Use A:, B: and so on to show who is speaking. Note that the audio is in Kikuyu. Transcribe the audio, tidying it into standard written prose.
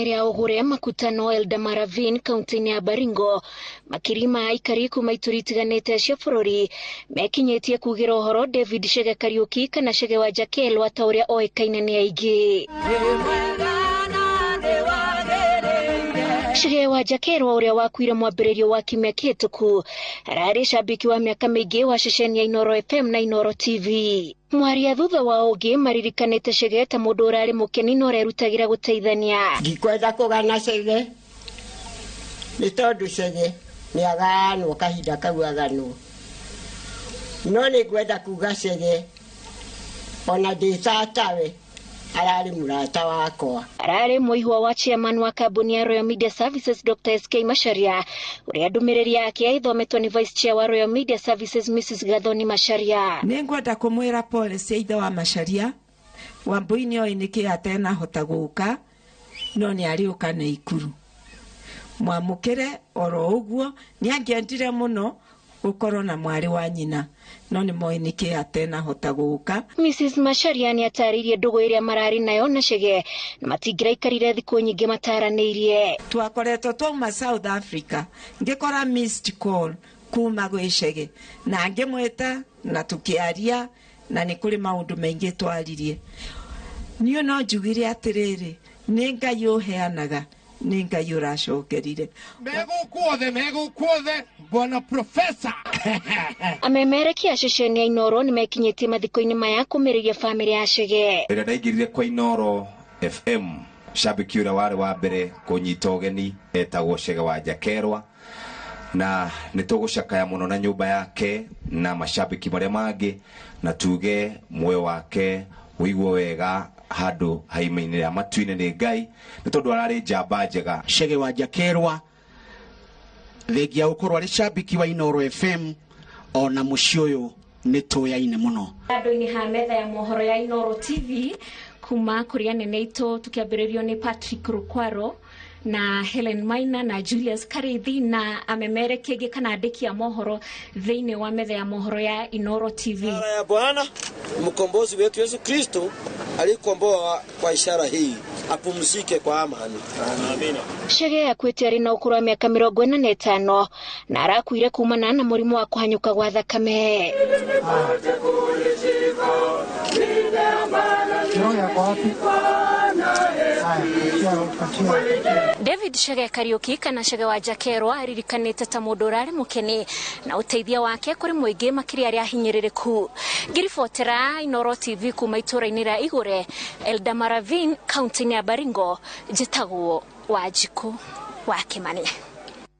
A: Itũra-inĩ rĩa Ũgũre Makutano Eldama Ravine kaunti-inĩ ya Baringo, makiri ma aikari kuma ituri itiganĩte cia bũrũri mekinyĩtie kugĩra ũhoro David Chege Kariuki kana Chege wa Jakelwa ta ũrĩa oĩkaine nĩ aingĩ. Chege wa Jakelwa ũrĩa wakuire mwambĩrĩrio wa kiumia kĩhĩtũku ararĩ cambĩki wa mĩaka mĩingĩ wa ceceni ya Inooro FM na Inooro TV. Mwaria thutha wa ũngĩ maririkanĩte Chege ta mũndũ ũrarĩ mũkeni na ũrerutagĩra gũteithania.
B: Ndikwenda kũgana Chege nĩ tondũ Chege nĩ aganwo kahinda kau aganwo, no nĩ ngwenda kuga Chege ona ndĩ tatawe ararĩ mũrata wakwa.
A: Ararĩ mũihwa wa chairman wa kambuni ya Royal Media Services Dr. SK Macharia ũrĩa ndũmĩrĩri yake ĩthometwo nĩ vice chair wa Royal Media Services Mrs. Gathoni Macharia.
C: Nĩngwenda kũmwĩra pole cia ithe wa Macharia. Wambui nĩoĩ nĩkĩ atenahota gũka, no nĩ arĩũka na ikuru. Mwamũkĩre oro ũguo, nĩangĩendire mũno gũkorwo na mwarĩ wa nyina, no nĩ moĩ nĩkĩ atenahota gũka.
A: Mrs. Macharia nĩ atarĩirie ndũgũ ĩrĩa mararĩ nayo na Chege na matingĩraikarire thikũ nyingĩ mataranĩirie.
C: Twakoretwo twauma South Africa, ngĩkora missed call kuma gwĩ Chege na ngĩmwĩta na tũkĩaria, na nĩ kũrĩ maũndũ maingĩ twaririe. Niĩ no njugire atĩrĩrĩ, nĩ Ngai ũheanaga, nĩ Ngai ũracokerire.
D: Megũkuothe bwana profesa.
A: Amemerekia ceceni ya Inooro nĩ mekinyĩtie mathiko-inĩ maya kũmĩrĩria bamĩrĩ ya Chege.
E: Rĩrĩa ndaingĩrire kwa Inooro FM, cambĩki ũrĩa warĩ wa mbere kũnyita ũgeni etagwo Chege wa Njakerwa, na nĩ tũgũcakaya mũno na nyũmba yake na macambĩki marĩa mangĩ, na tuge muoyo wake ũigwo wega handũ haima-inĩ rĩa matu-inĩ nĩ Ngai, nĩ tondũ ararĩ njamba njega.
F: Chege wa Njakerwa thengia gũkorwo arĩ cambĩki wa Inooro FM, ona mũciĩ ũyũ nĩ tũyaine mũno.
A: Handũ-inĩ ha metha ya mohoro ya Inooro TV kuma kũrĩ anene aitũ tũkĩambĩrĩrio nĩ Patrick Rukwaro na Helen Maina na Julius Karithi na amemerekia angĩ kana andĩki a mohoro thĩinĩ wa metha ya mohoro ya Inooro TV.
G: Ishara ya Bwana mkombozi wetu Yesu Kristo alikomboa kwa ishara hii apumzike kwa amani.
H: Amina.
A: Chege akuĩte arĩ na ũkũrũ wa mĩaka 45 na arakuire kumana na mũrimũ wa kũhanyũka gwa thakame. David Chege Kariuki kana Chege wa Njakerwa aririkanĩte ta mũndũ ũrarĩ mũkeni na ũteithia wake kũrĩ mũingĩ makĩria arĩa ahinyĩrĩrĩku. Ngĩribotera Inooro TV kuma itũũra-inĩ rĩa Igũre, Eldama Ravine, kaunti-inĩ ya Baringo, njĩtagwo Wanjikũ wa Kĩmani.